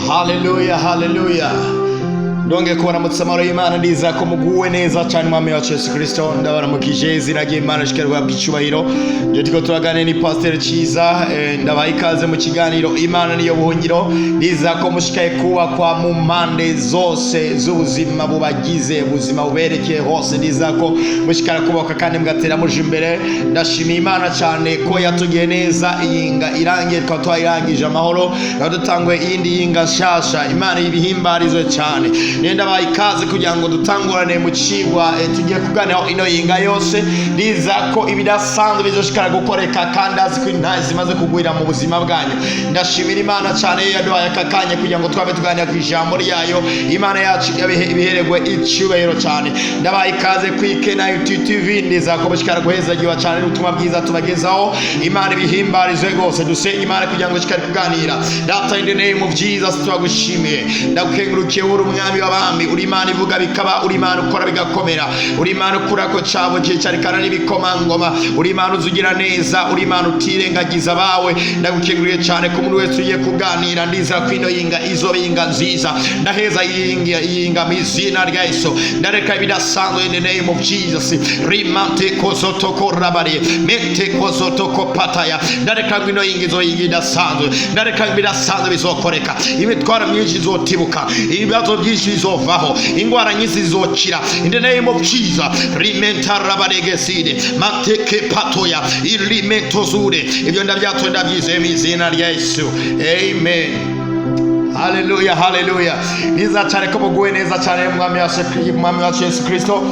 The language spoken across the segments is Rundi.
Haleluya, haleluya! Ndongeye kubaramutsa amahoro y'Imana. Ndiza ko muguwe neza cyane. Umwami wacu Yesu Kristo, ndabaramukije izina ry'Imana shikarwa bw'icyubahiro. Ibyo turiko turaganira ni Pasiteri Ciza. Ndabaha ikaze mu kiganiro Imana niyo buhungiro. Ndiza ko mushikaye kubakwa mu mpande zose z'ubuzima bubagize, ubuzima buberekeye hose. Ndiza ko mushikara kubakwa kandi mugatera muje imbere. Ndashimiye Imana cyane ko yatugiye neza. Iyinga irangiye, tukaba twayirangije amahoro, tukaba dutanguye iyindi yinga nshasha. Imana ibihimbarizwe cyane. Nenda baha ikaze kugira ngo dutangurane mu cigwa tugiye kuganiraho ino yinga yose. Ndiza ko ibidasanzwe bizoshikara gukoreka, kandi azi ko intahe zimaze kugwira mu buzima bwanyu. Ndashimira Imana cyane iyo yaduhaye aka kanya kugira ngo twabe tuganira ku ijambo ryayo. Imana yacu ibiheregwe icyubahiro cyane. Ndabaha ikaze ku Ikena TV. Ndiza ko mushikara guhezagiwa cyane n'ubutumwa bwiza tubagezaho. Imana ibihimbarizwe rwose. Dusenge Imana kugira ngo shikare kuganira. Data, in the name of Jesus, turagushimiye, ndagukengurukiye. Uri umwami w'abami, uri Imana ivuga bikaba, uri Imana ukora bigakomera, uri Imana ukura ko cabo cyicarikana n'ibikomangoma, uri Imana uzugira neza, uri Imana utirengagiza abawe. Ndagukenguriye cyane ko umuntu wese ugiye kuganira. Ndiza ko ino yinga izoba yinga nziza. Ndaheza iyinga, iyinga mu izina rya Yesu. Ndareka ibidasanzwe in the name of Jesus. Rimante kozotoko rabare mente kozotoko pataya. Ndareka ngo ino yinga izoba yinga idasanzwe. Ndareka ngo ibidasanzwe bizokoreka, imitwaro myinshi izotibuka, ibibazo byinshi bizovaho, ingwara nyinshi zizokira in the name of Jesus. Rimenta rabaregeside mateke patoya ilimentozure. Ibyo ndabyatuye, ndabyizeye mu izina rya Yesu. Amen. Haleluya, haleluya! Niza cyane ko muguwe neza cyane. Umwami wacu Yesu Kristo,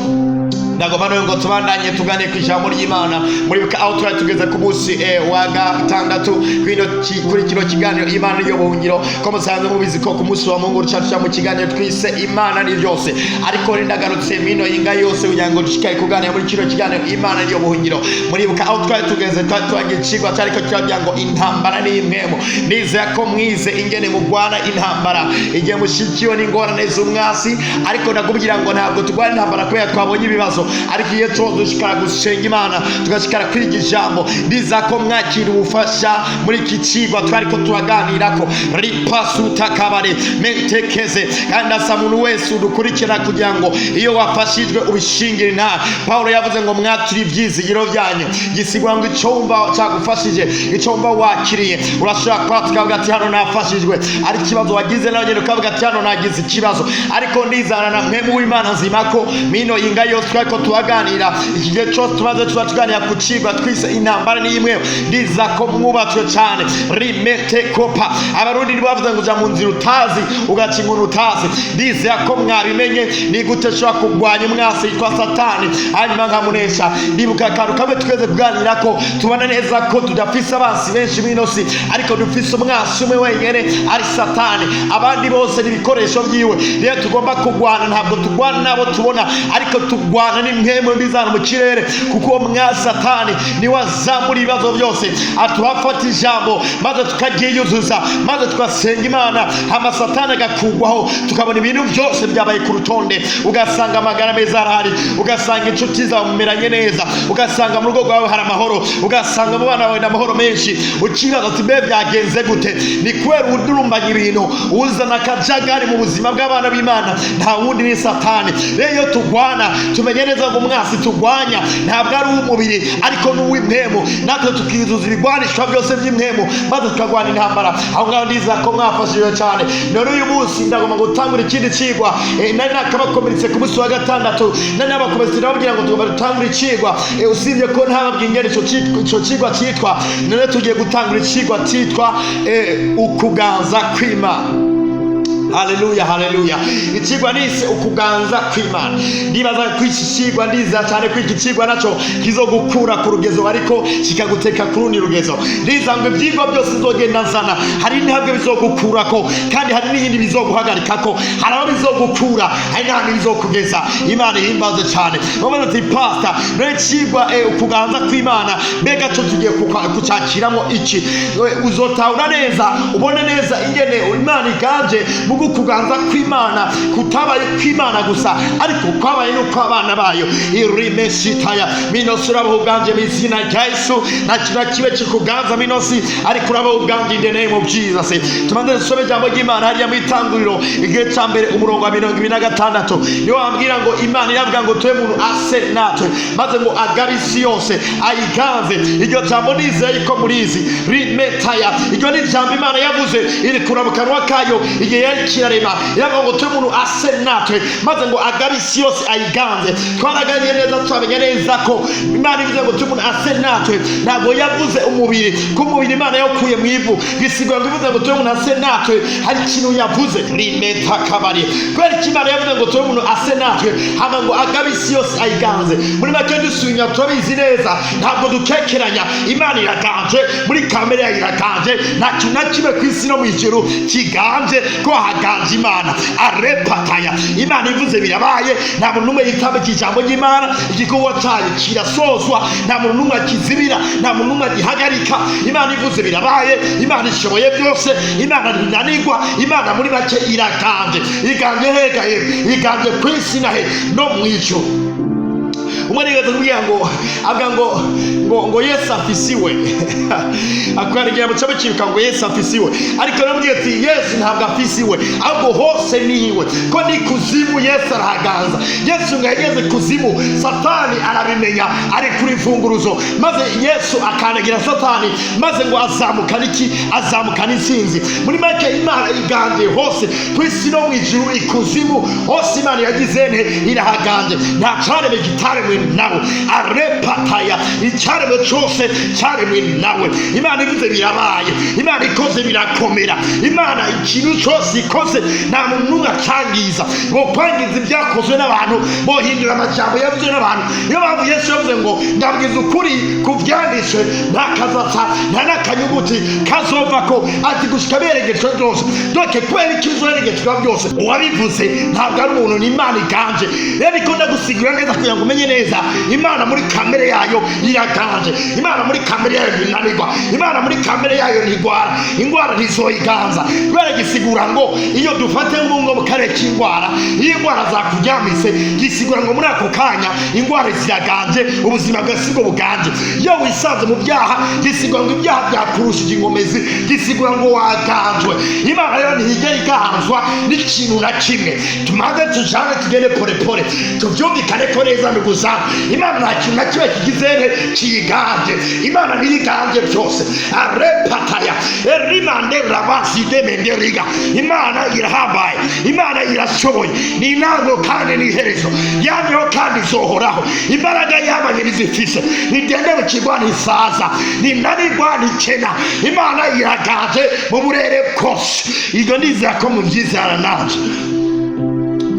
ndagomba none ngo tubandanye tugane ku ijambo ry'Imana. Muribuka aho twari tugeze ku munsi wa gatandatu kuri kino kiganiro Imana niyo buhungiro, ko musanzwe mubizi ko ku munsi wa Mungu ruca tuja mu kiganiro twise Imana ni byose. Ariko ndagarutse mino yinga yose kugira ngo dushikare kuganira muri kino kiganiro Imana niyo buhungiro. Muribuka aho twari tugeze? Twari turangiye icigwa cyariko kiragira ngo intambara ni impwemu. Nizera ko mwize ingene mugwana intambara igihe mushikiwe n'ingorane z'umwasi. Ariko ndakubwira ngo ntabwo turwana intambara kubera twabonye ibibazo, ariko iyo tuba dushikara gusenga Imana, tugashikara kwiga ijambo. Ndiza ko mwakira ubufasha muri iki cigwa twariko turaganirako ripasutakabare mentekeze. Kandi asa muntu wese udukurikira kugira ngo iyo wafashijwe ubishingire nta. Pawulo yavuze ngo mwature ivyizigiro byanyu. Gisigura ngo ico wumva cyagufashije, ico wumva wakiriye, urashobora kuba tukavuga ati hano nafashijwe, ari ikibazo wagize nawe nyine ukavuga ati hano nagize ikibazo. Ariko ndizana na mpwemu w'Imana nzima ko mino inga yose twariko turaganira, iki gihe cyose tumaze tuba tuganira ku cigwa twise intambara ni imwe, ndiza ko mwubatswe cyane. Rimete kopa. Abarundi nibo bavuze ngo uja mu nzira utazi ugaca inkoni utazi. Ndizera ko mwabimenye ni gute nshobora kurwanya umwasi yitwa Satani hanyuma nkamunesha. Ndibuka akantu kamwe tweze kuganira ko tubona neza ko tudafise abansi benshi mw'ino si, ariko dufise umwasi umwe wenyene, ari Satani. Abandi bose ni ibikoresho vyiwe. Rero tugomba kurwana, ntabwo turwana n'abo tubona, ariko turwana n'impwemu mbi zana mu kirere, kuko uwo mwasi Satani niwe azamura ibibazo byose. Atuhafata ijambo maze tukaryiyuzuza, maze tugasenga Imana, hama Satani agakugwaho, tukabona ibintu byose byabaye ku rutonde. Ugasanga amagara meza arahari, ugasanga inshuti zawe mumeranye neza, ugasanga mu rugo rwawe hari amahoro, ugasanga mu bana bawe ni amahoro menshi. Ukibaza ati mbe byagenze gute? Ni kubera udurumbanya ibintu, uzana akajagari mu buzima bw'abana b'Imana, nta wundi ni Satani. Rero iyo tugwana, tumenye neza ngo umwasi turwanya ntabwo ari uw'umubiri, ariko ni uw'impwemu. Natwe tukizuza ibigwanishwa byose by'impwemu, maze tukagwana intambara. Aho ngaho ndizera ko mwafashijwe cyane. None uyu munsi ndagomba gutangura ikindi cigwa. Nari nakabakomeretse ku munsi wa gatandatu, nari nabakomeretse ndababwira ngo tugomba dutangura icigwa. Usibye ko ntababwiye ingene ico cigwa cyitwa. None tugiye gutangura icigwa cyitwa ukuganza kw'Imana. Haleluya, haleluya! Ikigwa nise ukuganza kw'Imana. Ndibaza ko iki cigwa, ndiza cyane ko iki cigwa naco kizogukura ku rugezo ariko kikaguteka ku rundi rugezo. Ndiza ngo ivyigwa byose nzogenda nzana, hari intambwe bizogukurako kandi hari n'iyindi bizoguhagarikako. Hari aho bizogukura, hari n'ahandi bizokugeza. Imana ihimbaze cyane. Babaza ati pastor, none icigwa ukuganza kw'Imana, mbega co tugiye kucakiramo iki? Uzotahura neza, ubone neza ingene Imana iganje mu Mugu kuganza kw'Imana kutabaye kw'Imana gusa, ariko kwabaye n'ukw'abana bayo. Irimeshitaya minosi, urabaho uganje mu izina rya Yesu. Nta kintu na kimwe kikuganza minosi, ariko urabaho uganje in the name of Jesus. Tubanze dusome ijambo ry'Imana hariya mu Itanguriro, igihe cya mbere, umurongo wa 26. Niwo wambwira ngo Imana iravuga ngo tube muntu ase natwe, maze ngo agabe isi yose ayiganze. Iryo jambo nizeye ko murizi. Rimetaya, iryo ni ijambo Imana yavuze iri kura mu kanwa kayo igihe yari kirarema. Iravuga ngo tube muntu ase natwe, maze ngo agabe isi yose ayiganze. Twaraganiriye neza, twamenya neza ko Imana ivuze ngo tube umuntu ase natwe, ntabwo yavuze umubiri, ko umubiri Imana yawukuye mu ivu. Bisigura ngo ivuze ngo tube umuntu ase natwe, hari ikintu yavuze. Rimeta kabari, kubera ko Imana yavuze ngo tube umuntu ase natwe, hama ngo agabe isi yose ayiganze. Muri make dusubinya, turabizi neza, ntabwo dukekeranya, Imana iraganje muri kamere yayo, iraganje. Nta kintu na kimwe ku isi no mu ijuru kiganje ko haganje Imana. Arepataya, Imana ivuze birabaye. Nta muntu n'umwe yitambika ijambo ry'Imana. Igikorwa cyayo kirasozwa, nta muntu n'umwe akizibira, nta muntu n'umwe agihagarika. Imana ivuze birabaye. Imana ishoboye byose, Imana ntinanirwa. Imana muri make iraganje. Iganje hega he? Iganje ku isi na he? No mu ijuru. Umwe nigeze kubwira ngo avuga ngo Yesu afise iwe, akwarigira muca mukibuka ngo Yesu afise iwe, ariko namubwiye ati Yesu ntabwo afise iwe, ahubwo hose ni iwe, ko ni kuzimu Yesu arahaganza. Yesu ngo yageze kuzimu, Satani arabimenya, ari kuri imfunguruzo, maze Yesu akandagira Satani, maze ngo azamukana iki? Azamukana intsinzi. Muri make Imana iganje hose, ku isi no mu ijuru, ikuzimu hose Imana yagize nte? Irahaganje. Nta caremwe kitaremwe nawe. Arepataya, icyaremwe cyose cyaremwe nawe. Imana ivuze birabaye, Imana ikoze birakomera. Imana ikintu cyose ikoze nta muntu n'umwe acangiza. Bo kwangiza ibyakozwe n'abantu, bohindura amajambo yavuzwe n'abantu. Niyo mpamvu Yesu yavuze ngo ndabwiza ukuri, ku byanditswe nta kazatsa, nta n'akanyuguti kazova ko, ati gushika beregeshwe byose. Donc kubera iki bizoheregeshwa byose? Uwabivuze ntabwo ari umuntu, ni Imana iganje. Rero ikunda gusigura neza kugira ngo umenye neza, Imana muri kamere yayo iraganje. Imana muri kamere yayo ntinanirwa. Imana muri kamere yayo ntigwara, ingwara ntizoyiganza. Kubera gisigura ngo iyo dufate nk'ubwo mu karere k'indwara, iyo indwara zakuryamise, gisigura ngo muri ako kanya indwara ziraganje, ubuzima bwawe sibwo buganje. Iyo wisanze mu byaha, gisigura ngo ibyaha byakurushije inkomezi, gisigura ngo waganjwe. Imana rero ntiyigera iganzwa n'ikintu na kimwe. Tumaze tujane, tugende pole pole, tuvyumvikane ko neza. Ndugu zangu, Imana nta kintu na kimwe kigize kiyiganje. Imana ntiyiganje byose. Arepataya, erimande rabazidemenderiga. Imana irahambaye, Imana irashoboye, ni intango kandi ni iherezo, yamyeho kandi izohoraho. Imbaraga yamanye nizifise, ntigende mu kigwa, ntisaza, ntinanirwa, ntikena. Imana iraganje mu burere bwose. Ibyo ndizera ko mubyizera nanje.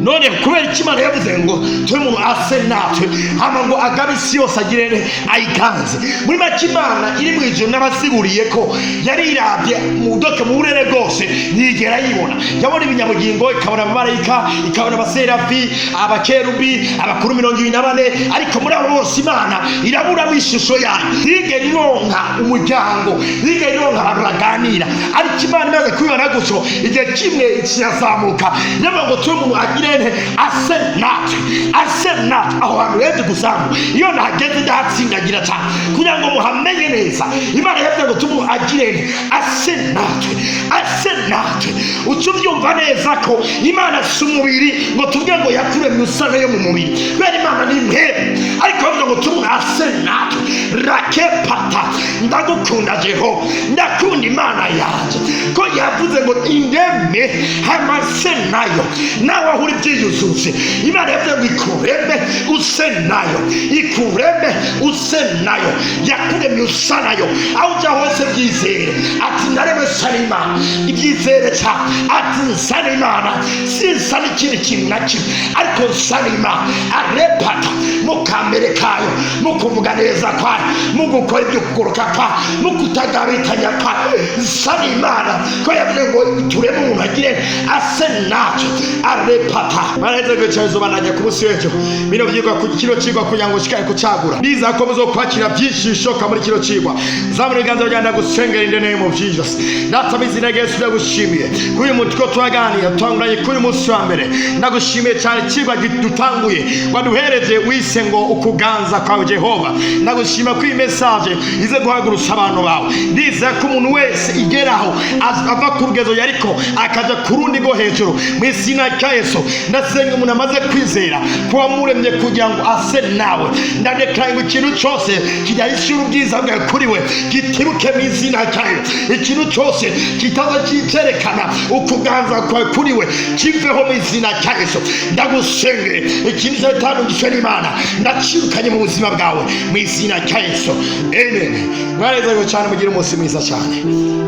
None kubera iki Imana yavuze ngo tube umuntu ase natwe, hama ngo agabe isi yose agire ayiganze? Muri make Imana iri mu ijuru, n'abasiguriye ko yari irabye mu doke mu burere bwose, ntiyigera yibona. Yabona ibinyabugingo, ikabona abamarayika, ikabona abaserafi, abakerubi, abakuru 24, ariko muri abo bose Imana iraburamo ishusho yayo. Ntiyigera ironka umuryango, ntiyigera ironka abantu baganira. Ariko Imana imaze kubibona gutyo, igihe kimwe kirazamuka, iravuga ngo tube umuntu agire nte? Ase natwe, ase natwe. Aho hantu rero gusambu, iyo nahageze ndahatsindagira cyane kugira ngo muhamenye neza. Imana yavuze ngo tube umuntu agire nte? Ase natwe, ase natwe. Uca ubyumva neza ko Imana si umubiri, ngo tuvuge ngo yaturemye usa nayo mu mubiri, kubera Imana ni impemu. Ariko bavuga ngo tube umuntu ase natwe. Rakepata, ndagukunda Jehova, ndakunda Imana yanjye ko yavuze ngo indeme hamase nayo. Nawe aho uri byiyuzuze. Imana yavuze ngo ikureme use nayo, ikureme use nayo, yakuremye usa nayo. Aho ujya hose byizere, ati ndaremwe sa n'Imana. Ibyizere cyane, ati nsa n'Imana, sinsa n'ikindi kintu na kimwe, ariko nsa n'Imana. Arepata, mu kamere kayo, mu kuvuga neza kwayo, mu gukora ibyo kugoroka kwayo, mu kutagabitanya kwayo, nsa n'Imana ko yavuze. Yavuze ngo tureme umuntu agire ase natwe arepata. Baraheze kwicara, izobananya ku munsi w'ejo bino vyigwa ku kino cigwa kugira ngo ushikare kucagura. Niza ko muzokwakira byinshi bishoboka muri kino cigwa. Zamura ibiganza byanjye, ndagusengera in the name of Jesus. Data, mu izina rya Yesu, ndagushimiye kuri uyu mutwe turaganira tutanguranye kuri uyu munsi wa mbere. Ndagushimiye cyane icigwa dutanguye waduhereje wise ngo "Ukuganza kwawe Jehova". Ndagushima ko iyi message ize guhagurutsa abantu bawe. Ndizera ko umuntu wese igeraho ava ku rugezo yariko akaja ku rundi rwo hejuru mu izina rya Yesu. Ndasenga umuntu amaze kwizera ko wamuremye kugira ngo ase nawe, ndadeklara ngo ikintu cyose kijyahishura ubwiza bwawe kuri we gitibuke mu izina rya Yesu. Ikintu cyose kitaza cyerekana ukuganza kwawe kuri we kiveho mu izina rya Yesu. Ndagusengeye, ikintu cyose utandungishwe n'Imana ndacirukanye mu buzima bwawe mu izina rya Yesu. Amen. Mwanezerewe cyane, mugire umunsi mwiza cyane.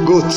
Good.